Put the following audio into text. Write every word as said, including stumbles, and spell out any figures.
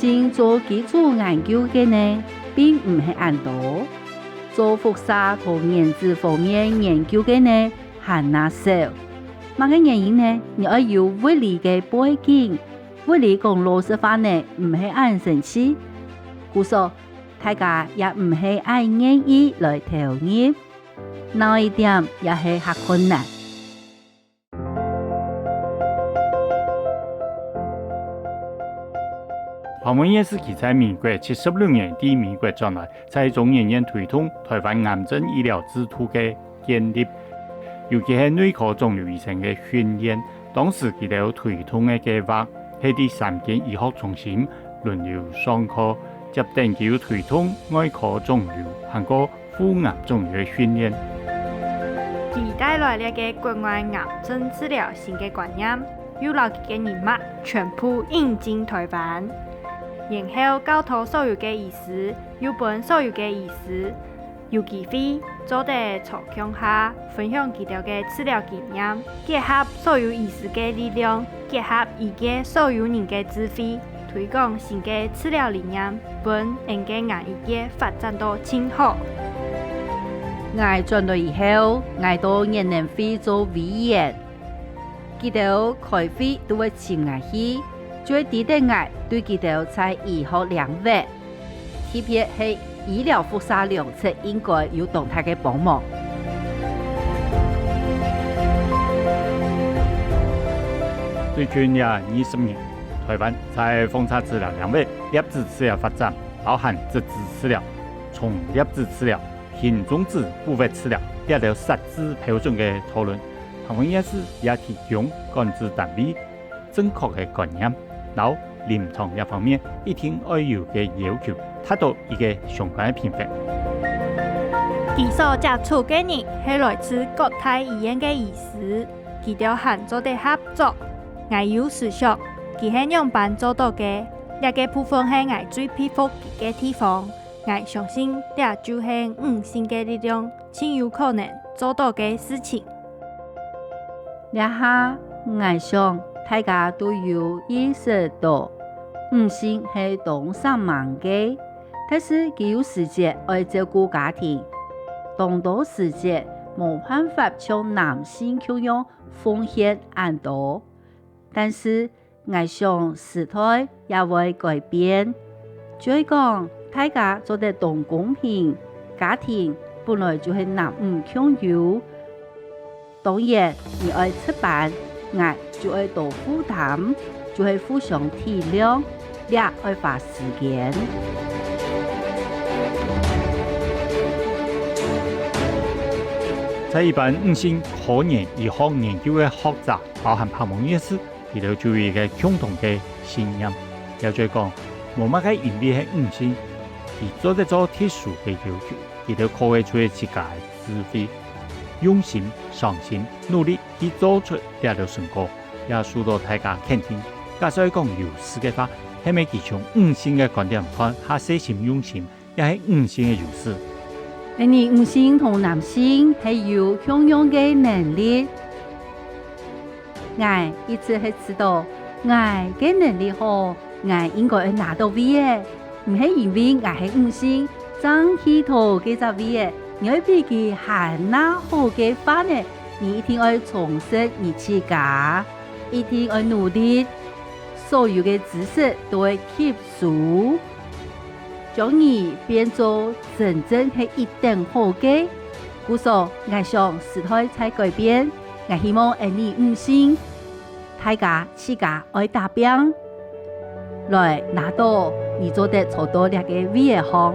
性做基礎研究个呢，並毋係恁多。做輻射同原子方面研究个呢，還較少。麼个原因呢？你愛有物理个背景，物理講老實話呢，毋係恁生趣。故所，大家也毋係恁願意來投入，哪一點也係較困難。 彭文彥係佢在民國七十六年對美國轉來，在中研院推動臺灣癌症醫療制度个建立，尤其係內科腫瘤醫生个訓練。當時佢兜推動个計畫係在三間醫學中心輪流上課，接等佢又推動外科腫瘤，還過 腹癌腫瘤个訓練。佢帶來這个國外癌症治療新个觀念，又摎佢个人脈全部引進臺灣，然後教導所有个醫師，又分所有个醫師有機會做得坐共下，分享佢兜个治療經驗，結合所有醫師个力量，結合醫界所有人个智慧， 推廣新个治療理念，分𫣆个牙醫界發展到盡好。𠊎轉來以後，𠊎到原能會做委員，佢兜開會都會尋𠊎去，就會知得𠊎對佢兜在醫學領域，特別係醫療輻射量測應該有當大个幫忙。最近這二十年， 臺灣在放射治療領域，粒子治療發展，包含質子治療、重粒子治療、核種子復活治療，這兜設置標準个討論。彭文彥醫師也提供管制單位正確个觀念，摎臨床這方面一定愛有个要求，達到一個相關个平衡。佢所接觸个人係來自各大醫院个醫師，佢兜還做得合作。 𠊎有時想，佢係仰般做到个？這个部分係𠊎最佩服佢个地方。𠊎相信，這就係女性个力量，盡有可能做到个事情。這下，𠊎想大家都有意識到，女性係當煞猛个，但是佢有時節愛照顧家庭，當多時節無辦法像男性共樣 奉獻恁多。但是，𠊎想時代也會改變，就係講大家做得當公平，家庭本來就係男女共有。當然，你愛值班，𠊎就愛多負擔，就係互相體諒，這愛花時間。在一般女性科研醫學研究个學者，包含彭文彥醫師，佢兜就有一個共同个信念，也就係講，無麼个因為係女性，佢做得做特殊个要求，佢兜靠个就係自家个智慧、用心、上心、努力去做出這兜成果，也受到大家肯定。假使愛講優勢个話，係毋係其中女性个觀點看，較細心用心， 也係女性个優勢。恁呢女性同男性係有共樣个能力。𠊎一直係知道，𠊎个能力好，𠊎應該愛拿到位仔，毋係因為𠊎係女性，正去討該隻位仔。你愛比佢還拿好个話呢，你一定愛充實你自家，一定愛努力，所有个知識都愛吸收。 將你變做真正係一等好个。故所，𠊎想時代在改變，𠊎希望𫣆俚女性，大家自家愛打拚，來拿到你做得坐到這个位仔項。